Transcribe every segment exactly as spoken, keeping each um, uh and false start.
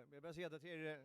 Vil jeg bare si at det er, eh,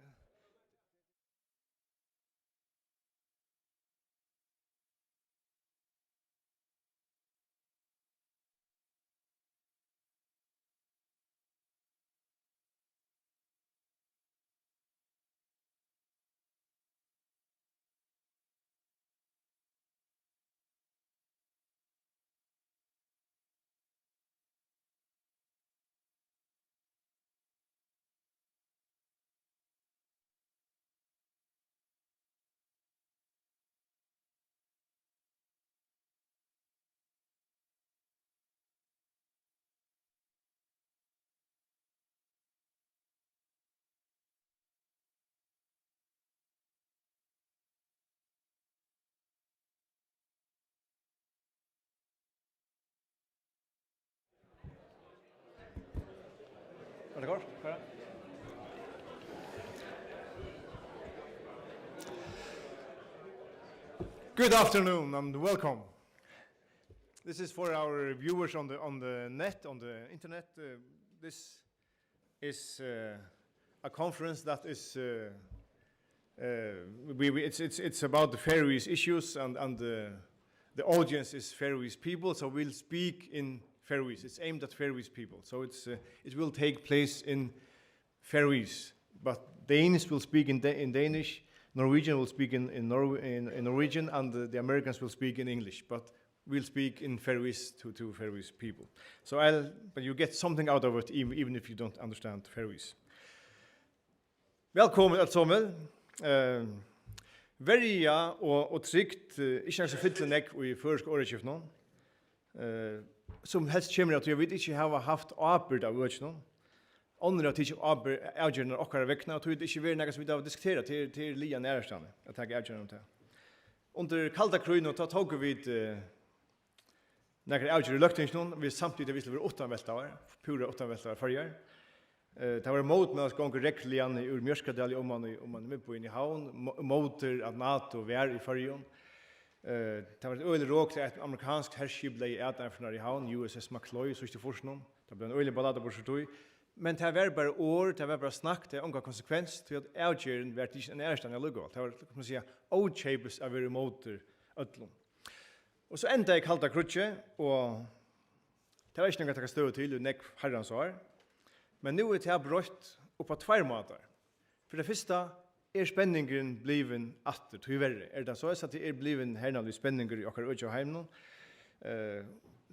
Er det kort? Ja. Good afternoon and welcome. This is for our viewers on the, on the net, on the internet. Uh, this is, uh, a conference that is, uh, uh, we, we, it's, it's, it's about the Faroese issues, and, and the, the audience is Faroese people, so we'll speak in Faroese. It's aimed at Faroese people. So it's, uh, it will take place in Faroese, but Danes will speak in Da-, in Danish, Norwegian will speak in, in Norwe-, in, in Norwegian, and the, the Americans will speak in English, but we'll speak in Faroese to, to Faroese people. So I'll, but you get something out of it, even, even if you don't understand Faroese. Vælkomin, øll somul. Eh, verja og, og trygd, eh, ikki nakað sum fyllir nógv í føroyska orðaskiftinum. Eh, sum helst kemur av tí, at vit ikki hava havt ábyrgd av økinum. Onnur hava tikið ábyrgd, avgerðirnar okkara vegna, og tí er tað ikki verið nakað, sum vit hava diskuterað. Tað er, tað er liðugt aðrastaðni at taka avgerðir um tað. Undir kalda krígnum, tá tóku vit, eh, nakrar avgerðir í løgtinginum, vit samtyktu, at vit skuldu vera uttanveltaðar, púra uttanveltaðar Føroyar. Eh, tað var mótmælisgongur regluliga niður úr Mjørkadali, oman í, oman í miðbýin í Havn, mó-, móti at NATO var í Føroyum. Eh, tað var eitt øgiligt rok, tá eitt amerikanskt herskip legði at Deichmanske í Havn, U S S McCloy, síðst í fýrsunum. Tað bleiv ein øgilig ballada burtur úr tí. Men tað var bara orð, tað var bara snakk, tað hevði ongan konsekvens, tí at avgerðin var tikin ein aðrastaðni allíkavæl. Tað var, kann man siga, ókeypis at vera ímóti øllum. Og so endaði kalda kríggið, og tað var ikki nakað at taka støðu til í nógv harrans ár. Men nú er tað broytt upp á tveir mátar. Fyri tað fyrsta er spenningurin blivin aftur, tíverri. Er tað soleiðis, at tað er blivin hernaðarligur spenningur í okkara øki og heiminum? Eh,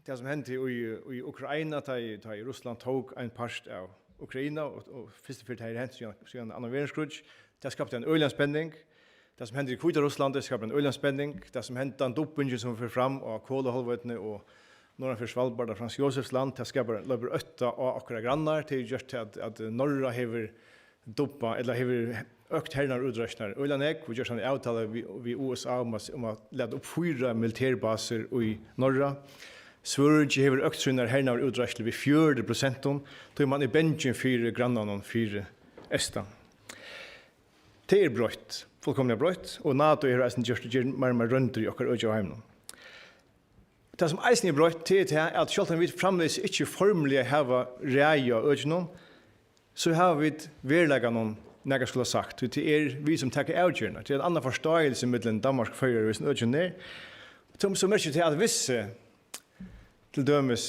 tað, sum hendi í, í Ukraina, tá ið, tá ið Russland tók ein part av Ukraina, og, og fyrstu ferð tað er hent síðan, síðan annan verðskríggj, tað skapti ein øgiligan spenning. Tað, sum hendir í Hvíta-Russlandi, skapar ein øgiligan spenning. Tað, sum hend-, tann dumpingin, sum fer fram á Kolahalvøtuni og norðanfyri Svalbard á Frans Josefs land, tað skapar, loypir ótta á okkara grannar. Tað hevur gjørt at, at Norra hevur dumpað, ella hevur økt hernaðarútreiðslurnar øgiliga nógv. Vit gjørt eina avtalu við, við U S A um at, um at lata upp fýra militærbasir í Norra. Svøríki hevur økt sínar hernaðarútreiðslur við fjøruti prosentum, tí man er bangin fyri grannanum fyri eystan. Tað er broytt, fullkomiliga broytt, og NATO hevur eisini gjørt, ger meir og meir royndir í okkara øki og heiminum. Tað, sum eisini er broytt, tað er tað, at sjálvt um vit framvegis ikki formliga hava ræði á økinum, so hava vit veruleikanum nakað skulu sagt, tí tað er vit, sum taka avgerðina. Tað er ein annar forstáilsi millum Danmark og Føroyar í hesum økinum her. Sum, sum merkir tað, at hvis, eh, til dømis,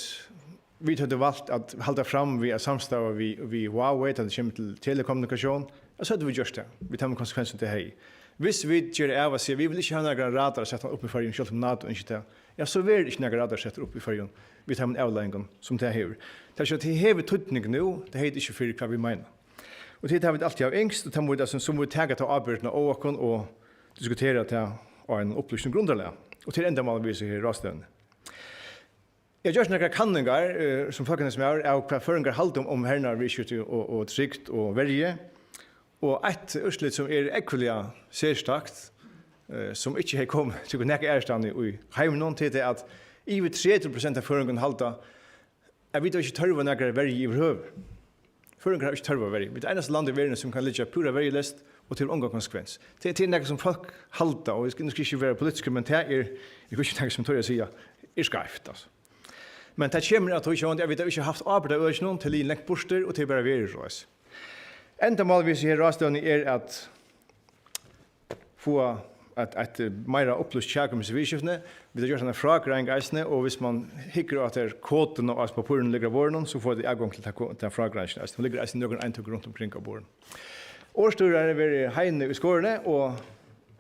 vit høvdu valt at halda fram við at samstarva við, við Huawei, tá tað kemur til telekommunikatión, ja, so høvdu vit gjørt tað, við teimum konsekvensum, tað hevði. Hvis vit gera av at siga, vit vilja ikki hava nakran radar settan upp í Føroyum, sjálvt um NATO ynskir tað, ja, so verður ikki nakar radar settur upp í Føroyum við teimum avleiðingum, sum tað hevur. Tað er, so tað hevur týdning nú, tað hevði tað ikki fyri, hvat vit meina. Og tað er tað, vit altíð hava ynskt, og tað mugu vit, altso, so mugu vit taka ta ábyrgdina á okkum og diskutera tað á einum upplýstum grundarlagi. Og tað er endamálið við hesi her ráðstevnu. Eg havi gjørt nakrar kanningar, eh, sum fólkaheilsumaður, av hvat føroyingar halda um, um hernaðarviðurskifti og, og trygd og verju. Og eitt úrslit, sum er ógvuliga serstakt, eh, sum ikki hevði komið til nakað aðrastaðni í heiminum, tað er tað, at yvir tretivu prosent av føroyingum halda, at vit hava ikki tørv á nakrari verju yvirhøvur. Føroyingar hava ikki tørv á verju. Vit eru einasta land í verðini, sum kann liggja púra verjuleyst, og tað hevur ongan konsekvens. Tað, tað er nakað, sum fólk halda, og eg skal, nú skal eg ikki vera politiskur, men tað er, eg kann ikki taka sum tørvi at siga, er skeivt, altso. Men tað kemur av tí, sjálvandi, at vit hava ikki havt ábyrgd av økinum, tað er liðið langt burtur, og tað er bara verið soleiðis. Endamálið við hesi her ráðstevnuni er at fáa eitt, eitt, eh, meira upplýst kjak um hesi viðurskiftini. Vit hava gjørt eina frágreiðing eisini, og hvis man hyggur á tær koduna á pappírinum liggur á borðinum, so fáa tit atgongd til ta ko-, ta frágreiðingina eisini. Hon liggur eisini í nøkrum eintøkum runt umkring á borðinum. Orðstýrari verður Heini í Skorini, og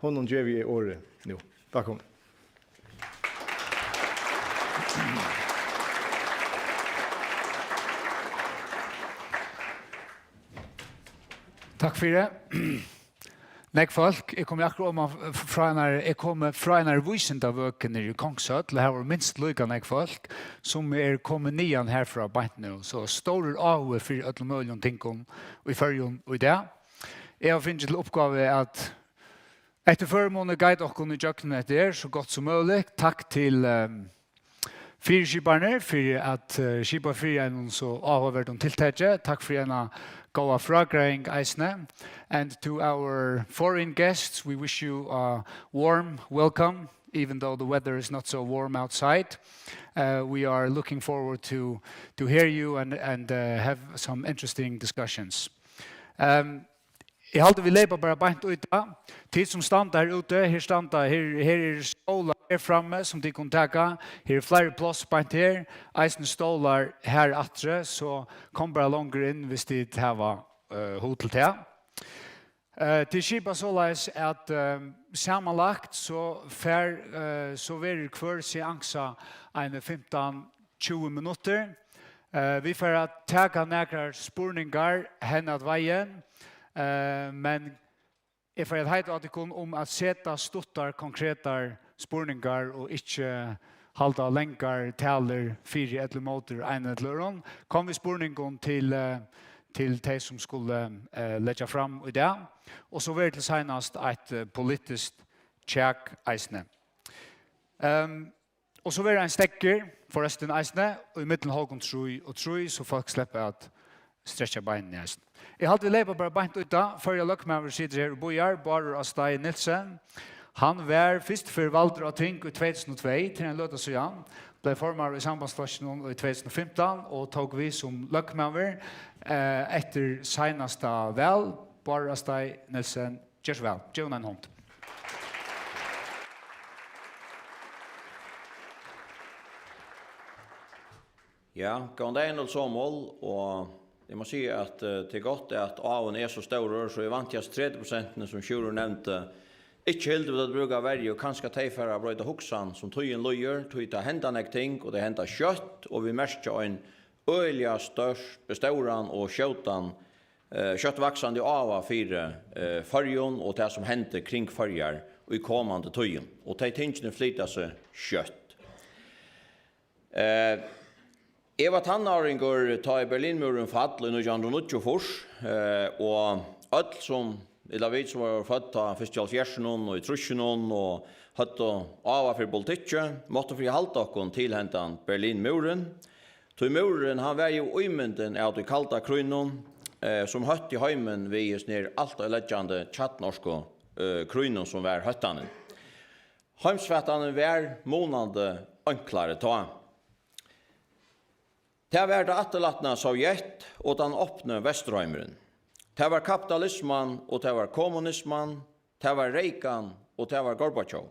honum gevi eg orðið nú. Vælkomin. Takk fyri. Nógv fólk. Eg komi akkurát oman f-, frá einari, eg komi frá einari vísindavøku niðri í Kongshøll, og har vóru minst líka nógv fólk, sum er komið niðan harfrá beint nú. So stórur áhugi fyri øllum møguligum tingum í Føroyum í dag. Eg havi fingið til uppgávu at eftir førimuni guida okkum ígjøgnum hetta her so gott sum møguligt. Takk til, ehm, fyriskipararnar fyri at, eh, skipa fyri einum so áhugaverdum tiltaki. Takk fyri eina góða frágreiðing eisini. And to our foreign guests, we wish you a warm welcome, even though the weather is not so warm outside. Uh, we are looking forward to, to hear you and, and, uh, have some interesting discussions. Um, Eg haldi, vit leypa bara beint í tað. Tit sum standa her úti, her standa, her, her eru stólar her frammi, sum tit kunnu taka. Her eru fleiri pláss beint her. Eisini stólar her aftri, so kom bara longur inn, hvis tit hava, eh, hug til tað. Eh, tit skipa soleiðis, at, eh, samanlagt so fær, eh, so verður hvør seansa eini fimtan, tjúgu minuttir. Eh, vit fara at taka nakrar spurningar hen at vegin, eh, men eg fari at heita á tykkum um at seta stuttar, konkretar spurningar og ikki halda langar talur fyri ella ímóti einum ella øðrum. Kom við spurningum til, eh, til tey sum skulu, eh, leggja fram í dag. Og so verður til seinast eitt, eh, politiskt kjak eisini. Ehm, Og so verður ein steðgur, forrestin eisini, og í millum hálvgum trý og trý, so fólk sleppa at strekkja beinini eisini. Eg haldi, vit leypa bara beint út á. Føroya løgmaður situr her og bíðar, Bárður á Steig Nielsen. Hann var fyrstu ferð valdur á ting í tvey túsund og tvey, til ein løta síðan. Bleiv formaður í Sambandsflokkinum í tvey túsund og fimtan og tók við sum løgmaður, eh, eftir seinasta val. Bárður á Steig Nielsen, ger so væl, gev honum eina hond. Ja, góðan dagin, øll somul, og eg má siga, at, eh, tað er gott, at áhugin er so stórur, so eg vænti, at tretivu prosentini, sum Sjúrður nevndi, ikki hildu, at brúka verju, og kanska tey fara at broyta hugsan, sum tíðin líður, tí tað henda nógv ting, og tey henda skjótt, og vit merkja ein øgiliga stórt, stóran og skjótan, eh, skjótt vaksandi áhuga fyri, eh, Føroyum og tað, sum hendir kring Føroyar í komandi tíðum. Og tey tingini flyta seg skjótt. Eh, eg var tannáringur, tá ið Berlinmúrurin fall í nítjan hundrað og níggjuogfýrs, eh, og øll sum, ella vit sum vóru fødd tá, fyrst í hálvfjerðsunum og í trýssunum og høvdu áhuga fyri politikki, máttu fyri halda okkum til hendan Berlinmúrin. Tí múrurin, hann var jú ímyndin av tí kalda krígnum, eh, sum hótti heimin við hesum her altoyðileggjandi kjarnorku, eh, krígnum, sum var hóttanin. Heimsfatanin var munandi einklari tá. Tað var tað afturlatna Sovjet og tann opni Vesturheimurin. Tað var kapitalisman og tað var kommunisman, tað var Reagan og tað var Gorbatsjov.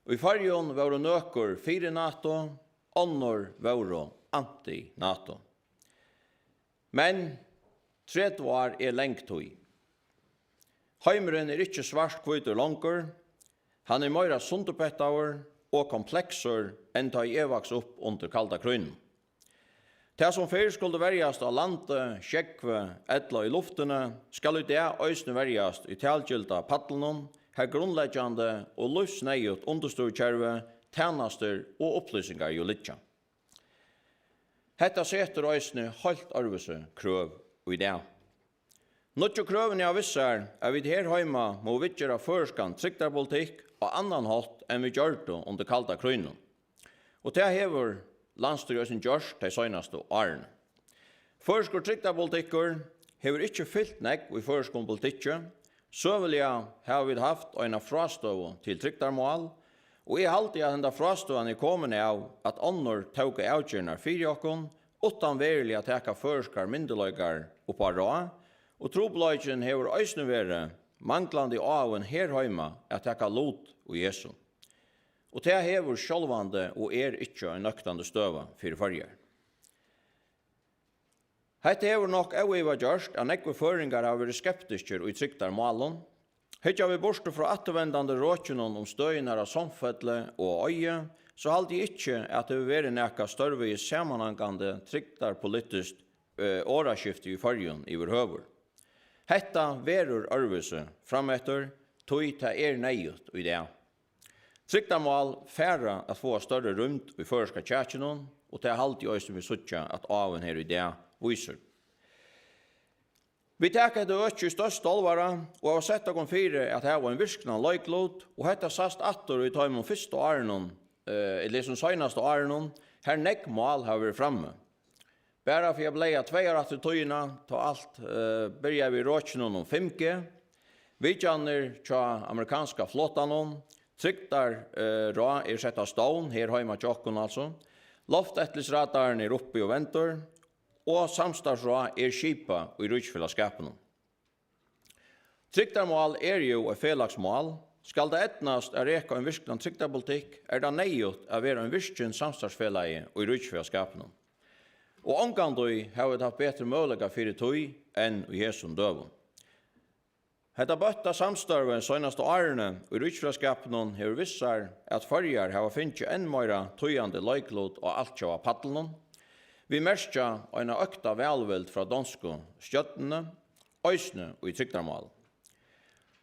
Í Føroyum vóru nøkur fyri NATO, onnur vóru anti-NATO. Men tretivu ár er long tíð. Heimurin er ikki svart-hvítur longur, hann er meira sundurpettaður og kompleksur enn tá ið eg vaks upp undir kalda krígnum. Tað, sum fyrr skuldi verjast á landi, sjógvi ella í luftini, skal í dag eisini verjast í talgilda pallinum, har grundleggjandi og lívsneyðugt undirstøðukervi, tænastur og upplýsingar jú liggja. Hetta setur eisini heilt øðrvísi krøv í dag. Nýggju krøvini hava vist sær, at vit her heima mugu viðgera føroyskan trygdarpolitikk á annan hátt, enn vit gjørdu undir kalda krígnum. Og tað hevur landsstýrið eisini gjørt tey seinastu árini. Føroyskur trygdarpolitikkur hevur ikki fylt nógv í føroyskum politikki. Søguliga hava vit havt eina frástøðu til trygdarmál, og eg haldi, at henda frástøðan er komin av, at onnur tóku avgerðirnar fyri okkum, uttan veruliga at taka føroyskar myndugleikar upp á ráð, Og trupulleikin hevur eisini verið manglandi ávøn her heima at taka lut í hesum. Og tað hevur sjálvandi og er ikki ein nøktandi støða fyri Føroyar. Hetta hevur nokk óivað gjørt, at nógvir føroyingar hava verið skeptiskir í trygdarmálum. Hyggja vit burtur frá afturvendandi røkinum um støðirnar á Sandfelli og Eiði, so haldi eg ikki, at tað hevur verið nakað stórvegis samanhangandi trygdarpolitiskt, eh, orðaskifti í Føroyum yvirhøvur. Hetta verður øðrvísi frameftir, tí tað er neyðugt í dag. Trygdarmál fara at fáa størri rúmd í føroyska kjakinum, og tað haldi eg eisini vit síggja, at ávin her í dag vísir. Vit taka hetta økið í størsta álvara og hava sett okkum fyri at hava ein virknan leiklut, og hetta sæst aftur í teimum fyrstu árunum, eh, ella hesum seinastu árunum, har nógv mál hava verið frammi. Bara fyri at blaða tvey ár aftur í tíðina, tá alt, eh, byrjaði við røkinum um fimm G, vitjanir hjá amerikanska flotanum, trygdar, eh, ráð er sett á stovn her heima hjá okkum, altso, lofteftirlitsradarin er uppi og vendur, og samstarvsráð er skipað í ríkisfelagsskapinum. Trygdarmál er jú eitt felagsmál. Skal tað eydnast at reka ein virknan trygdarpolitikk, er tað neyðugt at vera ein virkin samstarvsfelagi í ríkisfelagsskapinum. Og ongantíð hava vit havt betri møguleika fyri tí enn í hesum døgum. Hetta bøtta samstarvið seinastu árini í ríkisfelagsskapinum hevur vist sær, at Føroyar hava fingið enn meira týðandi leiklut á altjóða pallinum. Vit merkja eina økta vælvild frá donsku stjórnini, eisini í trygdarmálum.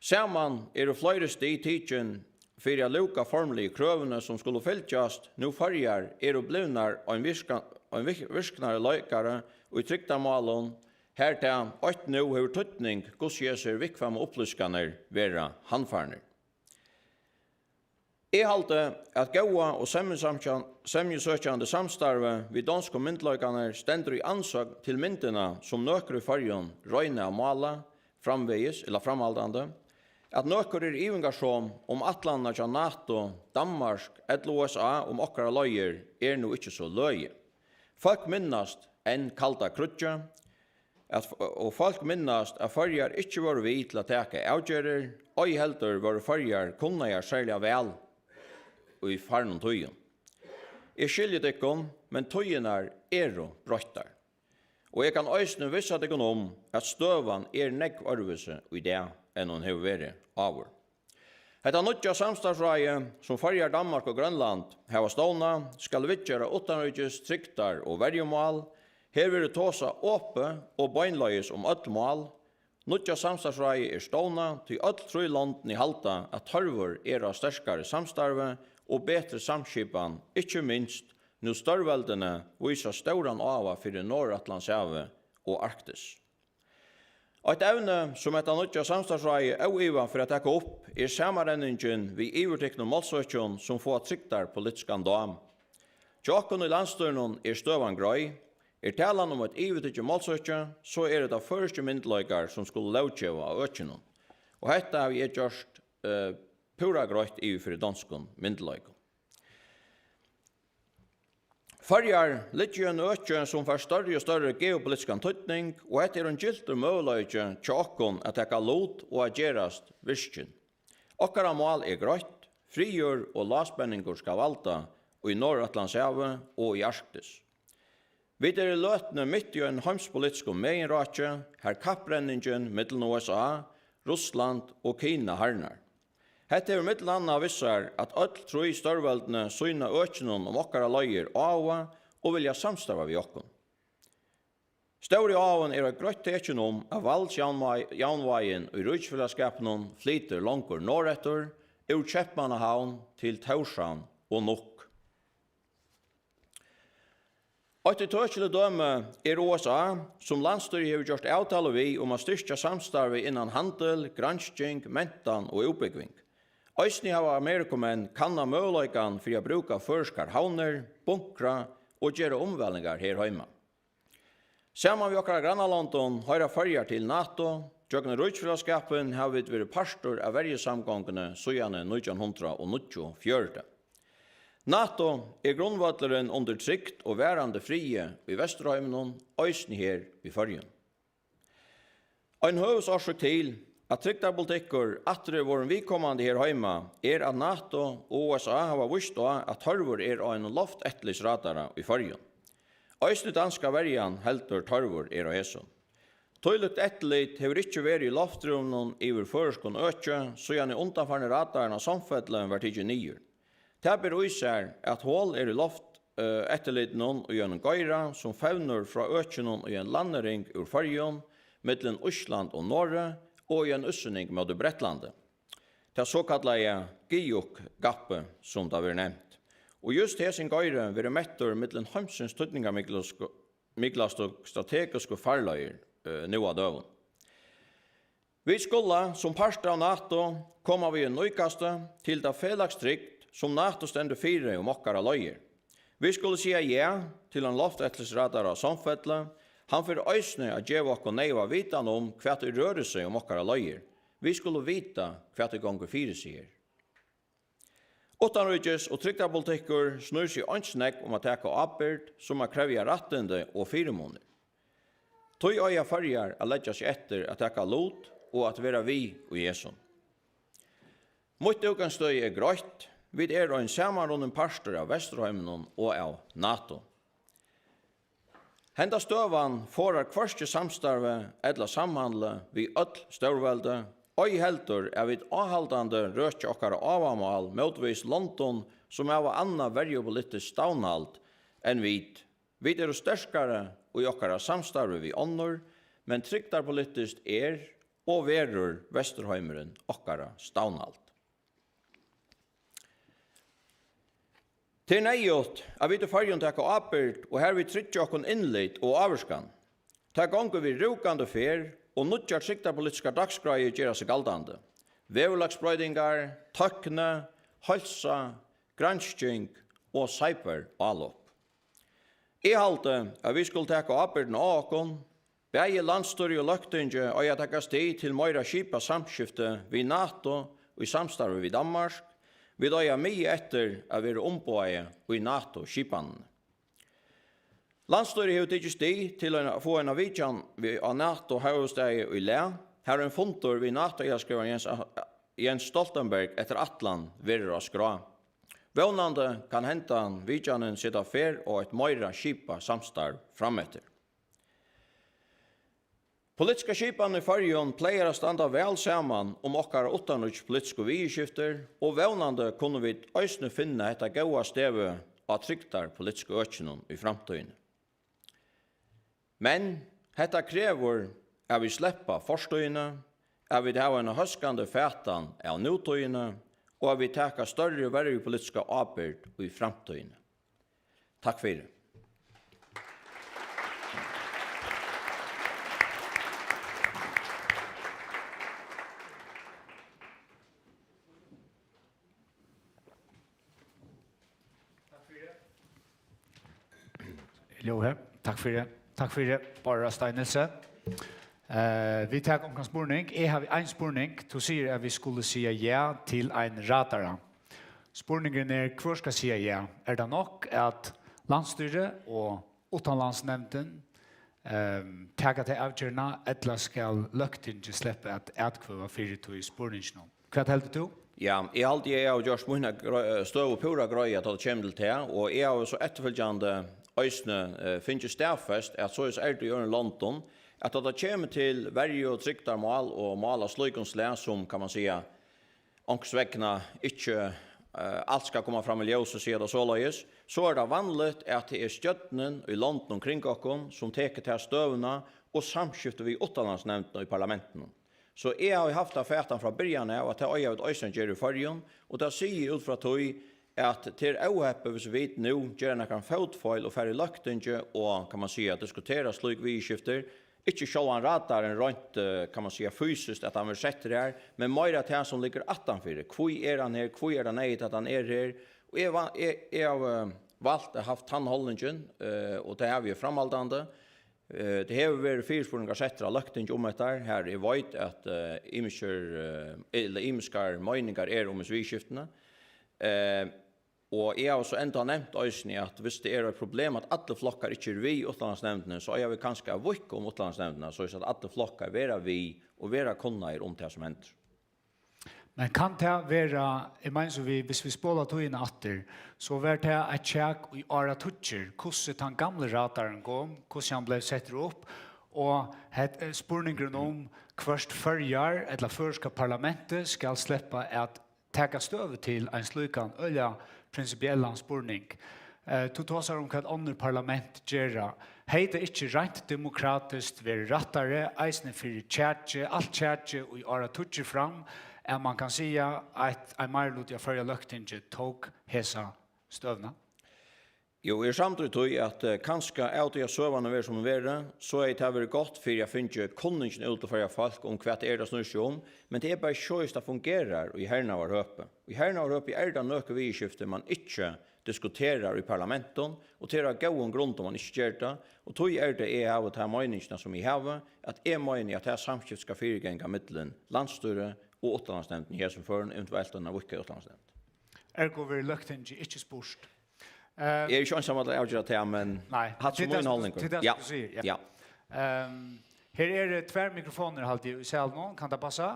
Saman eru fleiri stig tikin fyri at lúka formligu krøvini, sum skulu fylgjast, nú Føroyar eru blivnar ein virka-, ein virk-, virknari leikari í trygdarmálum, har tað eitt nú hevur týdning, hvussu hesir viðkvæmu upplýsingarnir verða handfarnir. Eg haldi, at góða og semjusamkjan-, semjusøkjandi samstarvið við donsku myndugleikarnar stendur í andsøgn til myndina, sum nøkur í Føroyum royna at mála framvegis, ella framhaldandi, at nøkur eru ivingarsom um ætlanirnar hjá NATO, Danmark ella U S A um okkara leiðir er nú ikki so løgið. Fólk minnast enn kalda kríggið, at, og fólk minnast, at Føroyar ikki vóru við til at taka avgerðir, ei heldur vóru Føroyar kunnaðar serliga væl í farnum tíðum. Eg skilji tykkum, men tíðirnar eru broyttar. Og eg kann eisini vissa tykkum um, at støðan er nógv øðrvísi í dag, enn hon hevur verið áður. Hetta nýggja samstarvsráðið, sum Føroyar, Danmark og Grønland hava stovnað, skal viðgera uttanríkis-, trygdar- og verjumál. Her verður tosað opið og beinleiðis um øll mál. Nýggja samstarvsráðið er stovnað, tí øll trý londini halda, at tørvur er á sterkari samstarvi og betri samskipan, ikki minst nú stórveldini vísa stóran áhuga fyri Norðuratlantshavi og Arktis. Eitt evni, sum hetta nýggja samstarvsráðið óivað fer at taka upp, er samanrenningin við yvirtiknum málsøkjum, sum fáa trygdarpolitiskan dám. Hjá okkum í landsstýrinum er støðan greið. Er talan um eitt yvirtikið málsøki, so eru tað føroyskir myndugleikar, sum skulu lóggeva á økinum. Og hetta havi eg gjørt, eh, púra greitt yvir fyri donskum myndugleikum. Føroyar liggja í einum øki, sum fær størri og størri geopolitiskan týdning, og hetta er ein giltur møguleiki hjá okkum at taka lut og at gerast virkin. Okkara mál er greitt: friður og lágspenningur skal valda í Norðuratlantshavi og í Arktis. Vit eru í løtuni mitt í einum heimspolitiskum meginráki, har kapprenningin millum U S A, Russland og Kina harðnar. Hetta hevur millum annað vist sær, at øll trý stórveldini sýna økinum um okkara leiðir áhuga og vilja samstarva við okkum. Stóri áhugin er eitt greitt tekin um, at valdsjavnvei-, javnvágin í ríkisfelagsskapinum flytur longur norðureftir, úr Keypmannahavn til Tórshavn og Nuuk. Eitt ítøkiligt dømi er U S A, sum landsstýrið hevur gjørt avtalu við um at styrkja samstarvið innan handil, gransking, mentan og útbúgving. Eisini hava amerikumenn kannað møguleikan fyri at brúka føroyskar havnir, bunkra og gera umvælingar her heima. Saman við okkara grannalondum hoyra Føroyar til NATO. Gjøgnum ríkisfelagsskapin hava vit verið partur av verjusamgonguni síðani nítjan hundrað og níggjuogfjøruti. NATO er grundvøllurin undir trygd og varandi friði í Vesturheiminum, eisini her í Føroyum. Ein høvuðsorsøk til, at trygdarpolitikkur aftur er vorðin viðkomandi her heima, er, at NATO og U S A hava víst á, at tørvur er á einum lofteftirlitsradara í Føroyum. Eisini danska verjan heldur, tørvur er á hesum. Tílíkt eftirlit hevur ikki verið í loftrúminum yvir føroyskum øki, síðani undanfarni radarin á Sandfelli varð tikin niður. Tað ber í sær, at hol er í loft, eh, eftirlitinum í einum geira, sum fevnir frá økinum í ein landaring úr Føroyum, millum Ísland og Noreg, og í ein útsynning móti Bretlandi. Tað sokallaða GIUK-gappið, sum tað verður nevnt. Og júst hesin geiri verður mettur millum heimsins týdningarmiklastu, miklastu strategisku farleiðir, eh, nú á døgum. Vit skulu, sum partur av NATO, koma við einum íkasti til ta felags trygd, sum NATO stendur fyri um okkara leiðir. Vit skulu siga ja til ein lofteftirlitsradara á Sandfelli. Hann fer eisini at geva okkum neyðuga vitan um, hvat ið rørir seg um okkara leiðir. Vit skulu vita, hvat ið gongur fyri seg her. Uttanríkis- og trygdarpolitikkur snýr seg eins nógv um at taka ábyrgd sum at krevja rættindi og fyrimunir. Tí eiga Føroyar at leggja seg eftir at taka lut og at vera við í hesum. Mítt útgangsstøði er greitt. Vit eru ein samanrunnin partur av Vesturheiminum og av NATO. Henda støðan forðar hvørki samstarvi ella samhandli við øll stórveldi, ei heldur at vit áhaldandi røkja okkara áhugamál mótvegis londum, sum hava annað verjupolitiskt stavnhald enn vit. Vit eru sterkari í okkara samstarvi við onnur, men trygdarpolitiskt er og verður Vesturheimurin okkara stavnhald. Tað er neyðugt, at vit í Føroyum taka ábyrgd og harvið tryggja okkum innlit og ávirkan. Tað gongur við rúkandi ferð, og nýggjar trygdarpolitiskar dagskráir gera seg galdandi. Veðurlagsbroytingar, tøkni, heilsa, gransking og cyberálop. Eg haldi, at vit skulu taka ábyrgdina á okkum. Bæði landsstýri og løgtingi eiga at taka stig til meira skipað samskifti við NATO í samstarvi við Danmark. Vit eiga mikið eftir at vera umboðaði í NATO-skipanini. Landsstýrið hevur tikið stig til ein, at fáa eina vitjan við, á NATO-høvuðsstaði í Leh, har ein fundur við NATO-yvirskrivaran Jens, Jens Stoltenberg eftir ætlan verður á skrá. Vónandi kann hendan vitjanin seta ferð á eitt meira skipað samstarv frameftir. Politiska skipanin í Føroyum plagar at standa væl saman um okkara uttanríkispolitisku viðurskiftir, og vónandi kunnu vit eisini finna hetta góða stevið á trygdarpolitisku økinum í framtíðini. Men hetta krevur, at vit sleppa fortíðini, at vit hava eina hóskandi fatan av nútíðini, og at vit taka størri verjupolitiska ábyrgd í framtíðini. Takk fyri. Ljóð her. Takk fyri. Takk fyri, Bárður Stein Nielsen. Eh, vit taka onkran spurning. Eg havi ein spurning. Tú sigur, at vit skulu siga ja til ein radara. Spurningurin er, hvør skal siga ja? Er tað nokk, at landsstýrið og uttanlandsnevndin, ehm, taka ta avgerðina, ella skal løgtingið sleppa at atkvøða fyri tí spurninginum? Hvat heldur tú? Ja, eg haldi, eg havi gjørt mína grei-, støðu púra greiða, tá tað kemur til tað, og eg havi so eftirfylgjandi eisini, eh, fingið staðfest, at soleiðis er tað í øðrum londum, at tá tað kemur til verju og trygdarmál og mál av slíkum slag, sum, kann man siga, onkursvegna ikki, eh, alt skal koma fram í ljós, og siga tað soleiðis, so er tað vanligt, at tað er stjórnin í londunum kring okkum, sum tekur ta støðuna og samskifti við uttanlandsnevndina í parlamentinum. So eg havi havt ta fatan frá byrjan av, at tað eiga vit eisini at gera í Føroyum, og tað sigi eg út frá tí, at tað er óheppið, hvis vit nú gera nakran fótfeil og fara í løgtingið og, kann man siga, diskutera slík viðurskiftir, ikki sjálvan radarin roynt, eh, kann man siga, fysiskt, at hann verður settur har, men meira tað sum liggur aftanfyri. Hví er hann her? Hví er tað neyðugt, at hann er her? Og eg va-, eg, eg havi, eh, valt at havt tann holdningin, eh, og tað havi eg framhaldandi. Eh, tað hevur verið fyrispurningar settar á løgting um hetta, har eg veit, at, eh, ymskir, eh, ella ymskar meiningar eru um hesi viðurskiftini. Eh, Og eg havi so enntá nevnt eisini, at viss tað er eitt problem, at allir flokkar ikki eru við í uttanlandsnevndini, so eiga vit kanska at víðka um uttanlandsnevndina, soleiðis at allir flokkar verða við og verða kunnaðir um tað, sum hendir. Men kann tað vera, eg meini so við, viss vit spola tíðina aftur, so var tað eitt kjak í áratíggir, hvussu tann gamli radarin kom, hvussu hann bleiv settur upp, og hetta, eh, spurningurin um, hvørt Føroyar ella føroyska parlamentið skal sleppa at taka støðu til ein slíkan øgiliga prinsipiellan spurning. Eh, tú tosar um, hvat onnur parlament gera. Hevði tað ikki reint demokratiskt verið rættari, eisini fyri kjakið, alt kjakið í áratíggir fram, at man kann siga, at ein meiriluti av Føroya løgtingi tók hesa støðuna? Jú, eg eri samdur í tí, at, eh, kanska av tí at søgan hevur verið, sum hon verið, so hevði tað verið gott fyri at fingið kunningina út til Føroya fólk um, hvat tað er, tað snýr seg um, men tað er bara ikki soleiðis, tað fungerar í hernaðarhøpi. Í hernaðarhøpi er tað nøkur viðurskifti, man ikki diskuterar í parlamentum, og tað er av góðum grundum, man ikki ger tað, og tí er tað, eg havi ta meiningina, sum eg havi, at eg meini, at tað samskift skal fyriganga millum landsstýri og uttanlandsnevndin í hesum førum, eventuelt eina víðkað uttanlandsnevnd. Ergo verður løgtingið ikki spurt. Eh, Eg eri ikki einsamallur at avgera tað, men Nei, hatta er til mín tað, hálningur. Til tað, Ja. Sum tú sigur, ja. Ja. Ehm, her eru tvær mikrofonir, haldi eg, í salinum. Kann tað passa?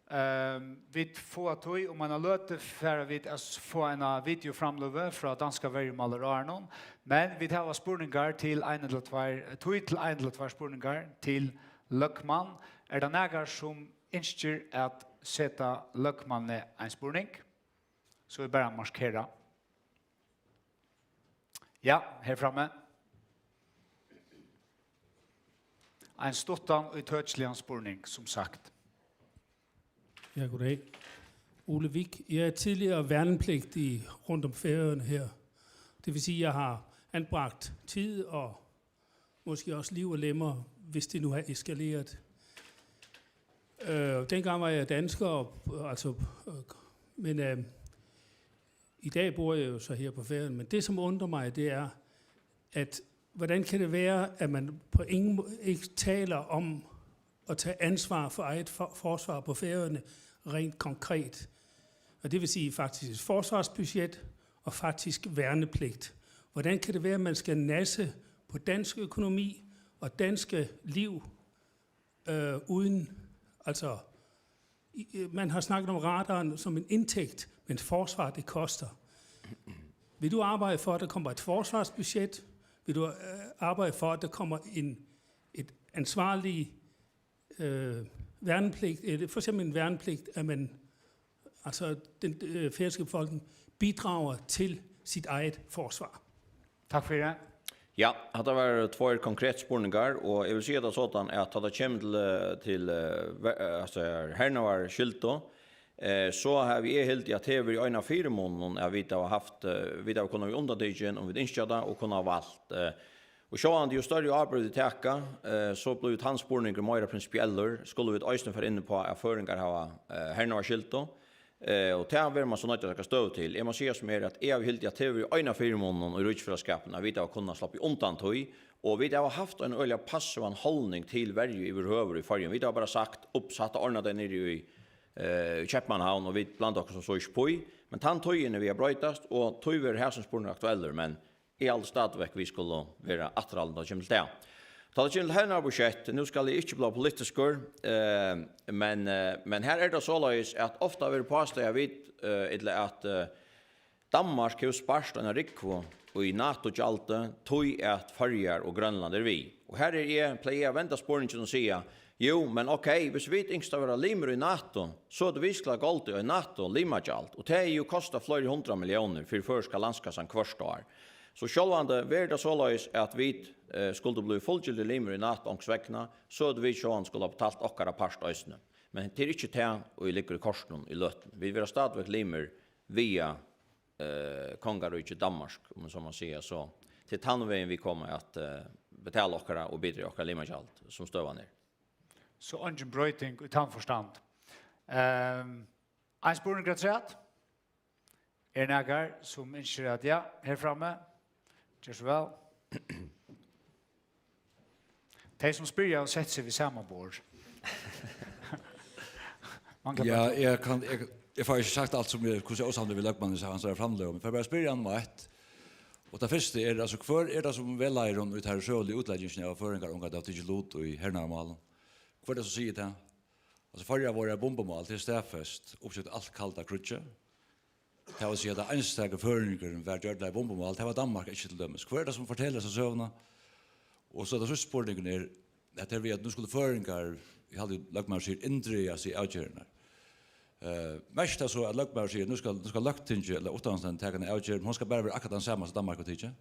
Ehm, vit fáa tí um eina løtu, fara vit at s-, fáa eina videoframløgu frá danska verjumálaráðnum. Men vit hava spurningar til ein ella tveir, eh, tíð til ein ella tveir spurningar til løgmann. Er tað nakar, sum ynskir at seta løgmanni ein spurning? So er bara at markera. Ja, her frammi. Ein stuttan og ítøkiligan spurning, sum sagt. Ja, goddag. Ole Vik, jeg er tidligere værnepligtig rundt om Færøerne her. Det vil sige, jeg har anbragt tid og måske også liv og lemmer, hvis det nu er eskaleret. Øh, dengang var jeg dansker, og, altså, øh, men, øh, i dag bor jeg jo så her på Færøerne, men det, som undrer mig, det er, at hvordan kan det være, at man på ingen må-, ikke taler om at tage ansvar for eget for-, forsvar på Færøerne rent konkret? Og det vil sige faktisk et forsvarsbudget og faktisk værnepligt. Hvordan kan det være, at man skal nasse på dansk økonomi og danske liv, øh, uden, altså, i, øh, man har snakket om radaren som en indtægt, men forsvar, det koster. Vil du arbejde for, at der kommer et forsvarsbudget? Vil du, øh, arbejde for, at der kommer en, et ansvarlig, øh, værnepligt, øh, for eksempel en værnepligt, at man, altså den, øh, færøske befolkning bidrager til sit eget forsvar? Tak for det. Ja, hatta var tveir konkret spurningar, og eg vil siga tað sodan, at tá tað kemur til, eh, til, eh, ver-, eh, altso, hernaðarskyldu, eh, so havi eg hildið, at tað hevur verið ein av fyrimununum, at vit hava havt, eh, vit hava kunnað verið undantikin, um vit ynskja tað, og kunnað valt, eh, og sjálvandi, jú størri ábyrgd vit taka, eh, so blívur tann spurningur meira prinsipiellur, skulu vit eisini fara inn upp á, at føroyingar hava, eh, hernaðarskyldu, Eh, og tað verður man so noyddur at taka støðu til. Eg má siga sum er, at eg havi hildið, at tað hevur verið ein av fyrimununum í ríkisfelagsskapinum, at vit hava kunnað sloppið undan tí, og vit hava havt ein øgiliga passivan haldning til verju yvirhøvur í Føroyum. Vit hava bara sagt, "Ups, hatta ordna tey niðri í, eh, í Keypmannahavn, og vit blanda okkum sum so ikki upp í." Men tann tíðin er við at broytast, og tí verður hasin spurningur aktuellur, men eg haldi stadigvæk, vit skulu vera afturhaldin, tá tað kemur til tað. Tá tað kemur til hernaðarbudsjett, nú skal eg ikki blíva politiskur, eh, men, eh, men her er tað soleiðis, at ofta verður pástað, at vit, eh, ella at, eh, Danmark hevur spart eina rúgvu í NATO-gjaldi, tí at Føroyar og Grønland er við. Og her er eg, plagi eg at venda spurningin og siga, Jú, men ok, viss vit ynsktu at vera limur í NATO, so høvdu vit skulað goldið ein NATO-limagjald, og tað hevði jú kostað fleiri hundrað milliónir fyri føroyska landskassan hvørt ár. So sjálvandi verður tað soleiðis, at vit, eh, skuldu blivið fullgildir limir í NATO onkursvegna, so høvdu vit sjálvandi skulað betalt okkara part eisini. Men tað er ikki tað, ið liggur í kortunum í løtuni. Vit verða stadigvæk limir via, eh, kongaríkið Danmark, um so man siga. So tað er tann vegin, vit koma at, eh, betala okkara og bidra í okkara limagjald, sum støðan er. So eingin broyting í tann forstand. Ehm, ein spurningur afturat. Er nakar, sum ynskir at, ja, her frammi. Ger so væl. Tey, sum spyrja, hava sett seg við sama borð. Manglar Ja, bara eg kann, eg, eg fái ikki sagt alt sum eg, hvussu eg ósamdur við løgmannin, so hann sær framløg, men eg fari bara at spyrja hann um eitt. Og tað fyrsta er, altso, hvør er tað sum vegleiðir honum í tær søguligu útleggingini av, at føroyingar ongantíð hava tikið lut í hernaðarmálum? Hvør er tað sum sigur tað? Altso, Føroyar vóru eitt bumbumál, tað er staðfest, uppsett alt kalda kríggið. Tað vil siga, at einstaki føroyingurin var gjørdur til eitt bumbumál, tað var Danmark ikki, til dømis. Hvør er tað sum fortelur hesa søguna? Og so er tað síðsta spurningurin er, at her við, at nú skulu føroyingar, eg haldi, løgmaður sigur, inndraga seg avgerðirnar. Eh, merkir tað so, at løgmaður sigur, nú skal, nú skal Løgtingið ella uttanlandsnevndin taka eina avgerð, men hon skal bara vera akkurát tann sama, sum Danmark hevur tikið?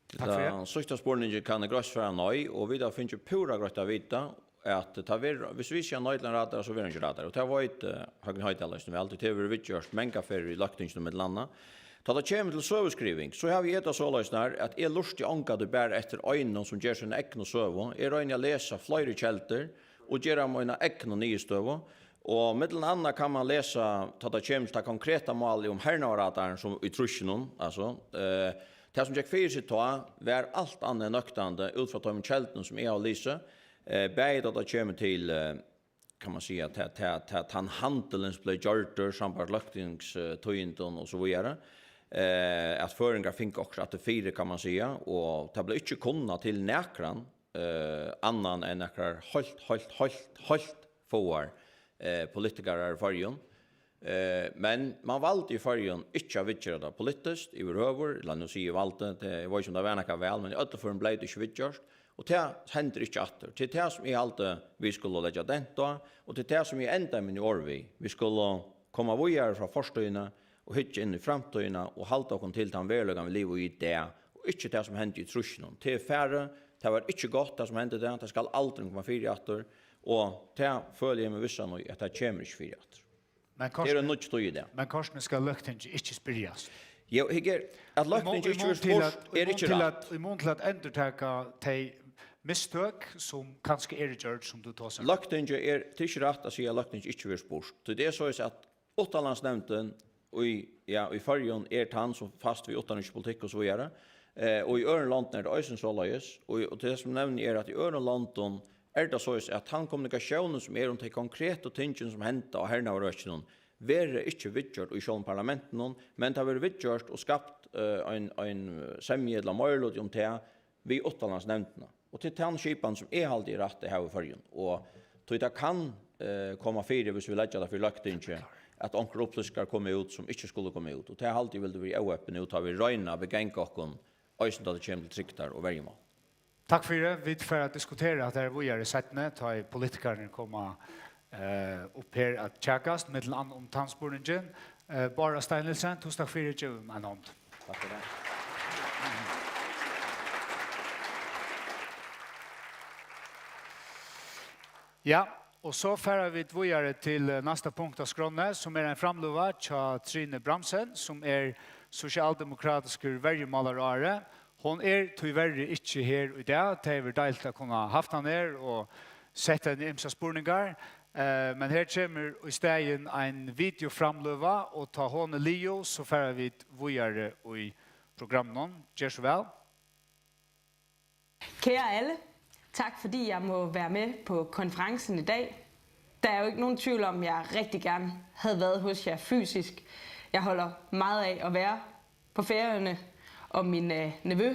Til Takk fyri. Tann síðsta spurningin kann eg greitt svara nei, og vit hava fingið púra greitt at vita, at tað verður, viss vit siga nei til ein radara, so verður hann ikki radari. Og tað veit, eh, Høgni Hoydal eisini væl, tí tað hevur verið viðgjørt mangar ferðir í Løgtinginum millum annað. Tá tað kemur til søguskriving, so havi eg tað soleiðis nær, at eg lurti ongantíð bara eftir einum, sum ger sína egnu søgu. Eg royni at lesa fleiri keldur og gera mína egnu niðurstøðu. Og millum annað kann man lesa, tá tað kemur til tað konkreta málið um hernaðarradaran, sum í trýssunum, altso, eh, tað sum gekk fyri seg tá, var alt annað enn nøktandi út frá teimum keldunum, sum eg havi lisið, eh, bæði tá tað kemur til, eh, kann man siga, ta, ta, ta, tann handilin sum bleiv gjørdur sambært løgtingstíðindum og so víðari, eh, at føroyingar fingu okkurt aftur fyri, kann man siga, og tað bleiv ikki kunnað til nakran, eh, annan enn nakrar heilt, heilt, heilt, heilt fáar, eh, politikarar í Føroyum. Eh, men man valdi í Føroyum ikki at viðgera tað politiskt yvirhøvur, ella nú sigi eg valdi, tað, eg veit ikki, um tað var nakað val, men í øllum førum bleiv tað ikki viðgjørt, og tað hendir ikki aftur. Tað er tað, sum eg haldi, vit skulu leggja dent á, og tað er tað, sum eg endaði míni orð við. Vit skulu koma víðari frá fortíðini og hyggja inn í framtíðina og halda okkum til tann veruleikan, vit liva í í dag, og ikki tað, sum hendi í trýssunum. Tað er farið, tað var ikki gott, tað, sum hendi tá, tað skal aldrin koma fyri aftur, og tað føli eg meg vissan í, at tað kemur ikki fyri aftur. Men Tað er ein kortini, nýggj tíð í dag. Men kortini skal Løgtingið ikki spyrjast. Jú, hygg her, at Í mun, Løgtingið í ikki mun verður til spurt, at, í er mun ikki til rætt. At, í mun til at endurtaka tey mistøk, sum kanska eru gjørd, sum tú tosar um. Løgtingið er, tað er ikki rætt at siga, at Løgtingið ikki verður spurt. Tí tað er soleiðis, at uttanlandsnevndin í, ja, í Føroyum er tann, sum fæst við uttanríkispolitikk og so víðari. Eh, og í øðrum londum er tað eisini soleiðis. Og, og tað, sum eg nevni, er, at í øðrum londum er tað soleiðis, at tann kommunikatiónin, sum er um tey konkretu tingini, sum henda á hernaðarøkinum, verður ikki viðgjørd í sjálvum parlamentinum, men tað verður viðgjørt og skapt, eh, ein, ein semja ella meiriluti um tað við uttanlandsnevndina. Og tað er tann skipan, sum eg haldi er rætt at hava í Føroyum. Og tí tað kann, eh, koma fyri, viss vit leggja tað fyri Løgtingið, at onkrar upplýsingar koma út, sum ikki skulu koma út. Og tað haldi eg vildi verið óheppið nú, tá vit royna at ganga okkum, eisini tá tað kemur til trygdar- og verjumál. Takk fyri. Vit fara at diskutera hetta her víðari seinni, tá ið politikararnir koma, eh, upp her at kjakast, millum annað um tann spurningin. Eh, Bára Stein Nielsen, túsund takk fyri, gev mær eina hond. Takk fyri tað. Ja, og so fara vit víðari til, eh, næsta punkt á skránni, sum er ein framløga hjá Trine Bramsen, sum er sosialdemokratiskur verjumálaráðari. Hon er tíverri ikki her í dag. Tað hevur verið deiligt at kunna havt hana her og sett henni ymsar spurningar. Eh, men her kemur í staðin ein videoframløga, og tá hon er liðug, so fara vit víðari í programminum. Ger so væl. Kære alle, tak fordi jeg må være med på konferencen i dag. Der er jo ikke nogen tvivl om, at jeg rigtig gerne havde været hos jer fysisk. Jeg holder meget af at være på Færøerne, og min, øh, nevø,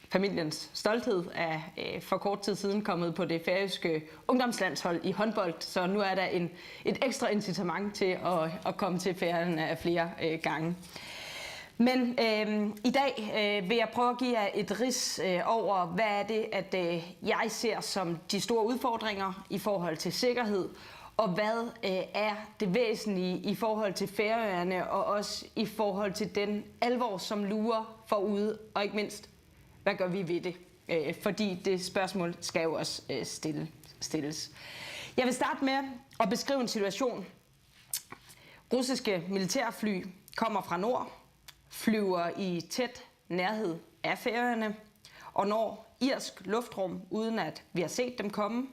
familiens stolthed, er, øh, for kort tid siden kommet på det færøske ungdomslandshold i håndbold, så nu er der en, et ekstra incitament til at, at komme til Færøerne af flere, øh, gange. Men, øhm, i dag, øh, vil jeg prøve at give jer et rids, øh, over, hvad er det, at, øh, jeg ser som de store udfordringer i forhold til sikkerhed, og hvad, øh, er det væsentlige i forhold til Færøerne, og også i forhold til den alvor, som lurer forude, og ikke mindst, hvad gør vi ved det? Øh, fordi det spørgsmål skal jo også, øh, stille, stilles. Jeg vil starte med at beskrive en situation. Russiske militærfly kommer fra nord, flyver i tæt nærhed af Færøerne og når irsk luftrum, uden at vi har set dem komme.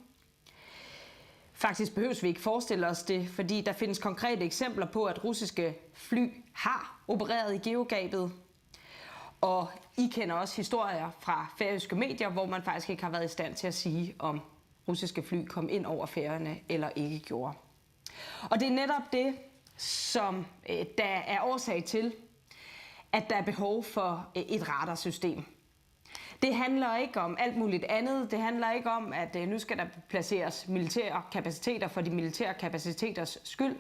Faktisk behøves vi ikke forestille os det, fordi der findes konkrete eksempler på, at russiske fly har opereret i GeoGabet. Og I kender også historier fra færøske medier, hvor man faktisk ikke har været i stand til at sige, om russiske fly kom ind over Færøerne eller ikke gjorde. Og det er netop det, som øh, der er årsag til, at der er behov for øh, et radarsystem. Det handler ikke om alt muligt andet. Det handler ikke om, at øh, nu skal der placeres militære kapaciteter for de militære kapaciteters skyld.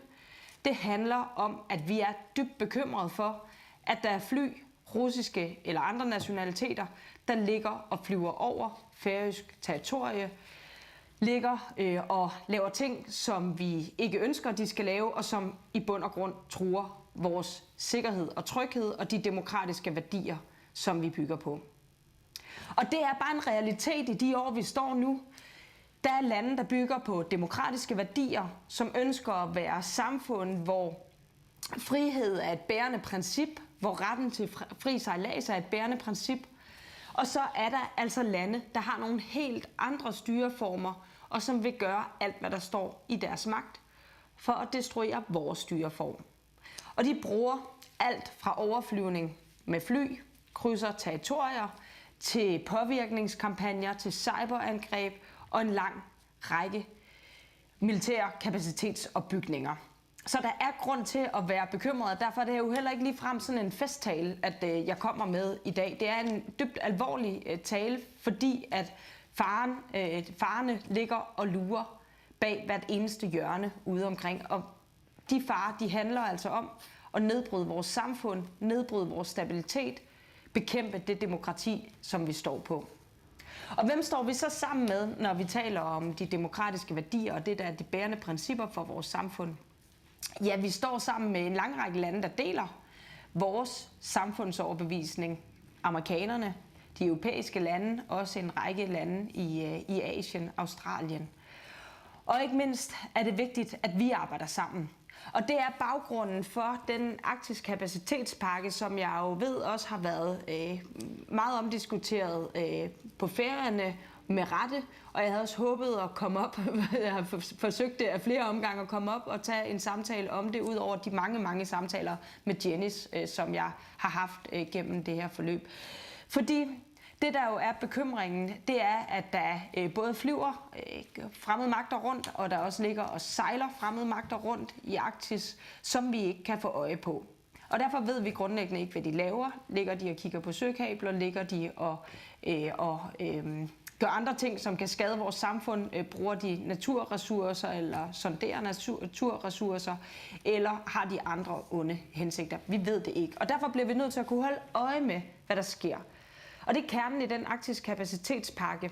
Det handler om, at vi er dybt bekymrede for, at der er fly, russiske eller andre nationaliteter, der ligger og flyver over færøsk territorie, ligger øh, og laver ting, som vi ikke ønsker, de skal lave, og som i bund og grund truer vores sikkerhed og tryghed og de demokratiske værdier, som vi bygger på. Og det er bare en realitet i de år, vi står nu. Der er lande, der bygger på demokratiske værdier, som ønsker at være samfund, hvor frihed er et bærende princip, hvor retten til fri sejlads er et bærende princip. Og så er der altså lande, der har nogle helt andre styreformer, og som vil gøre alt, hvad der står i deres magt, for at destruere vores styreform. Og de bruger alt fra overflyvning med fly, krydser territorier, til påvirkningskampagner, til cyberangreb og en lang række militære kapacitetsopbygninger. Så der er grund til at være bekymret, og derfor er det jo heller ikke ligefrem sådan en festtale, at øh, jeg kommer med i dag. Det er en dybt alvorlig øh, tale, fordi at faren, øh, farerne ligger og lurer bag hvert eneste hjørne ude omkring. Og de farer, de handler altså om at nedbryde vores samfund, nedbryde vores stabilitet, bekæmpe det demokrati, som vi står på. Og hvem står vi så sammen med, når vi taler om de demokratiske værdier og det, der er de bærende principper for vores samfund? Ja, vi står sammen med en lang række lande, der deler vores samfundsoverbevisning. Amerikanerne, de europæiske lande, også en række lande i, øh, i Asien, Australien. Og ikke mindst er det vigtigt, at vi arbejder sammen. Og det er baggrunden for den Arktis Kapacitetspakke, som jeg jo ved også har været øh, meget omdiskuteret øh, på Færøerne med rette. Og jeg havde også håbet at komme op, jeg har for- forsøgt det af flere omgange at komme op og tage en samtale om det, ud over de mange, mange samtaler med Janice, øh, som jeg har haft øh, gennem det her forløb. Fordi det, der jo er bekymringen, det er, at der øh, både flyver øh, fremmede magter rundt, og der også ligger og sejler fremmede magter rundt i Arktis, som vi ikke kan få øje på. Og derfor ved vi grundlæggende ikke, hvad de laver. Ligger de og kigger på søkabler? Ligger de og, øh, og øh, gør andre ting, som kan skade vores samfund? Øh, bruger de naturressourcer eller sonderer natur- naturressourcer? Eller har de andre onde hensigter? Vi ved det ikke. Og derfor bliver vi nødt til at kunne holde øje med, hvad der sker. Og det er kernen i den Arktis Kapacitetspakke,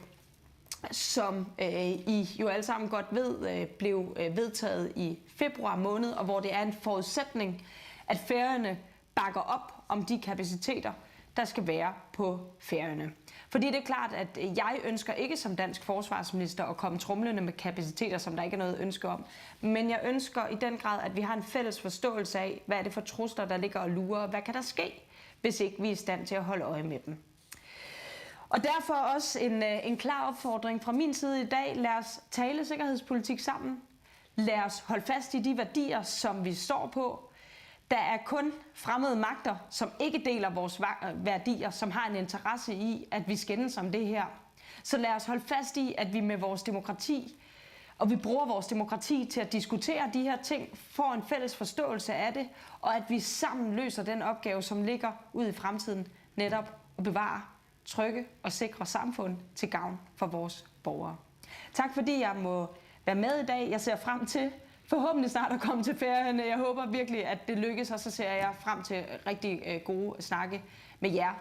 som øh, I jo alle sammen godt ved, øh, blev øh, vedtaget i februar måned, og hvor det er en forudsætning, at Færøerne bakker op om de kapaciteter, der skal være på Færøerne. Fordi det er klart, at øh, jeg ønsker ikke som dansk forsvarsminister at komme tromlende med kapaciteter, som der ikke er noget ønske om. Men jeg ønsker i den grad, at vi har en fælles forståelse af, hvad er det for trusler, der ligger og lurer, og hvad kan der ske, hvis ikke vi er i stand til at holde øje med dem. Og derfor også en, øh, en klar opfordring fra min side i dag. Lad os tale sikkerhedspolitik sammen. Lad os holde fast i de værdier, som vi står på. Der er kun fremmede magter, som ikke deler vores va- øh, værdier, som har en interesse i, at vi skændes om det her. Så lad os holde fast i, at vi med vores demokrati, og vi bruger vores demokrati til at diskutere de her ting, får en fælles forståelse af det, og at vi sammen løser den opgave, som ligger ud i fremtiden, netop at bevare trygge og sikre samfund til gavn for vores borgere. Tak fordi jeg må være med i dag. Jeg ser frem til forhåbentlig snart at komme til Færøerne. Jeg håber virkelig, at det lykkes, og så ser jeg frem til rigtig øh, gode snakke med jer.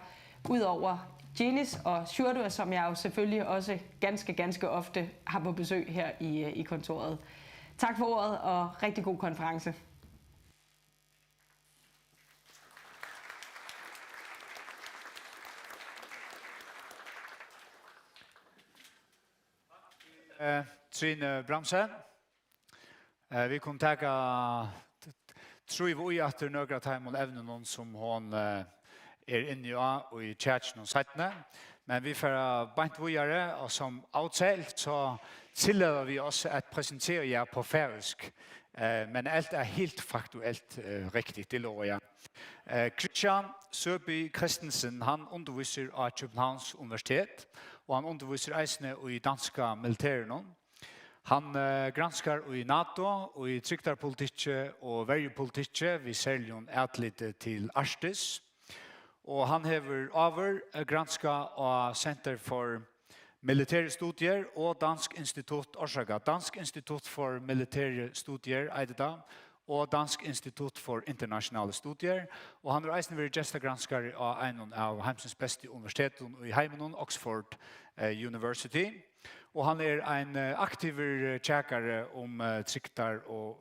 Udover Jenis og Sjúrður, som jeg jo selvfølgelig også ganske, ganske ofte har på besøg her i, øh, i kontoret. Tak for ordet, og rigtig god konference. Eh, Trine Bramsen. Eh, vit kunnu taka t- t- trýva í aftur nøkur av teimum evnunum, sum hon eh, er inni á í chatinum seinni. Men vit fara beint víðari, og sum avtalt, so tillata vit oss at præsentere jer på færøsk. Eh, men alt er helt faktuelt eh, rigtigt, det lover jeg. Eh, Christian Søby Christensen, han underviser á Københavns Universitet, og han underviser eisini í danska militærinum. Hann eh, granskar í nato, í trygdarpolitikki og verjupolitikki við serligum atliti til Arktis. Og hann hevur áður eh, granskað á Center for Militære Studier og Dansk Institut, orsaka, Dansk Institut for Militære Studier, eitur tað, og Dansk Institut for Internationale Studier. Og hann hevur eisini verið gestagranskari á einum av heimsins bestu universitetum í heiminum, Oxford eh, University. Og hann er ein eh, aktivur eh, kjakari um eh, trygdar og